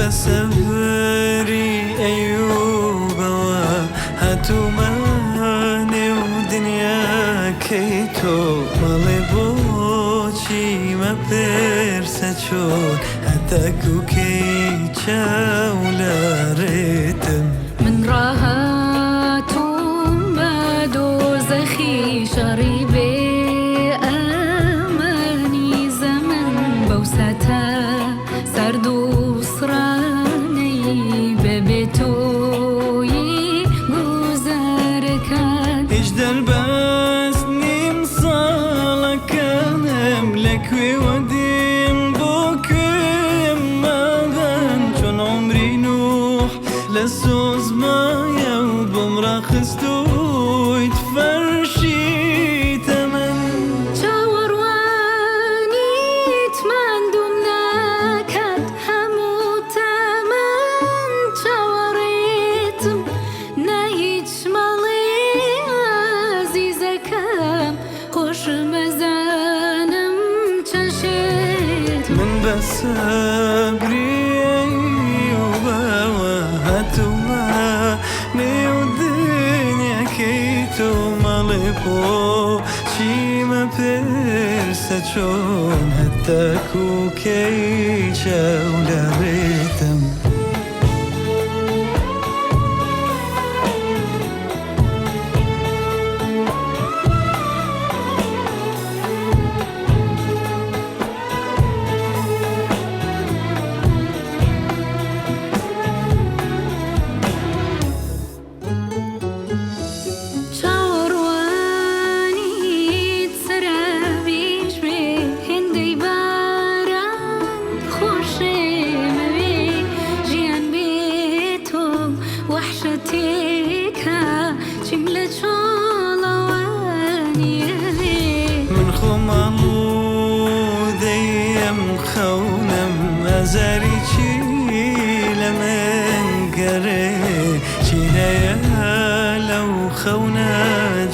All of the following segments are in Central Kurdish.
بە سەبری ئەیوبەوە هاتوومە نێو دنیاکەی تۆ مەڵێ بۆچی مەپرسە چۆن هەتاکو کەی چاو لە ڕێتم. من ڕاهاتووم بە دۆزەخی شەڕی بێ ئەمانی زەمەن بەو ساتە سارد و سڕانەی بە بێ تۆیی گوزەرەکان. هیچ دەربەست نیم ساڵەکانم لە کوێوە دێم بۆ کوێم مابەن چۆن عومری نوح لە سۆز مایە و بۆم ڕاخستوویت فەرشی تەمەن. چاوەڕوانیت ماندووم ناکات هەموو تەمەن چاوەڕێتم نا هیچ مەڵێ ئازیزەکەم خۆشم ئەزانم چەند شێتم. من بە سەبری ئەیوبەوە هاتوومە نێو دنیاکەی تۆ مەڵێ بۆچی مەپرسە چۆن هەتاکو کەی چاو لە ڕێتم. چاوەڕوانیت سەرابیش بێ هێندەی باران خۆشمەوێ ژیان بێ تۆ وەحشەتێکە چیم لە چۆڵەوانیەوێ. من خۆم ئاڵوودەی ئەم خەونەم ئازاری چی لە من گەڕێ چی هەیە لەو خەونە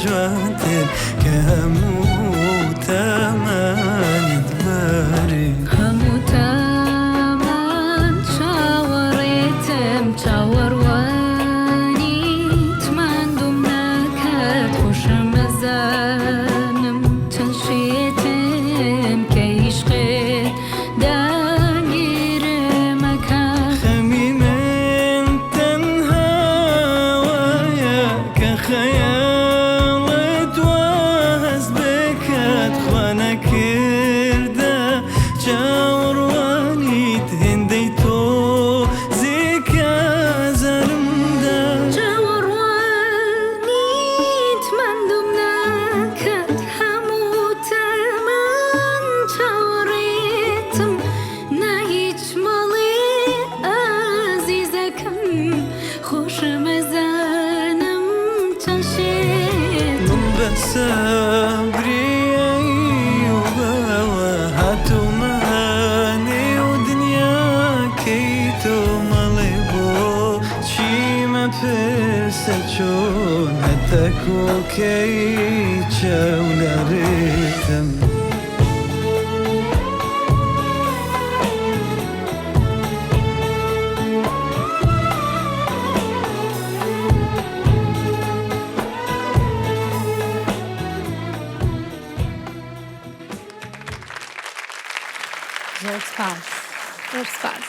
جوانتر کە هەموو تەمەنت بەرێ. هەموو تەمەن چاوەڕێتم چاوەڕوانیت ماندووم ناکات خۆشم ئەزانم چەند شێتم کە عیشقت داگیرم ئەکات. خەمی من تەنها وایە کە خەیاڵت وا هەست بکات خوا نەکردە چاوەڕوانیت هێندەی تۆ زێکە ئازارم دا. چاوەڕوانیت ماندووم ناکات هەموو تەمەن چاوەڕێتم نا هیچ مەڵێ ئازیزەکەم خۆشم ئەزانم چەند شێتم. من بە سەبری ئەیوبەوە هاتوومە نێو دنیاکەی تۆ مەڵێ بۆچی مەپرسە چۆن هەتاکو کەی چاو لە ڕێتم. زۆر سپاس. زۆر سپاس.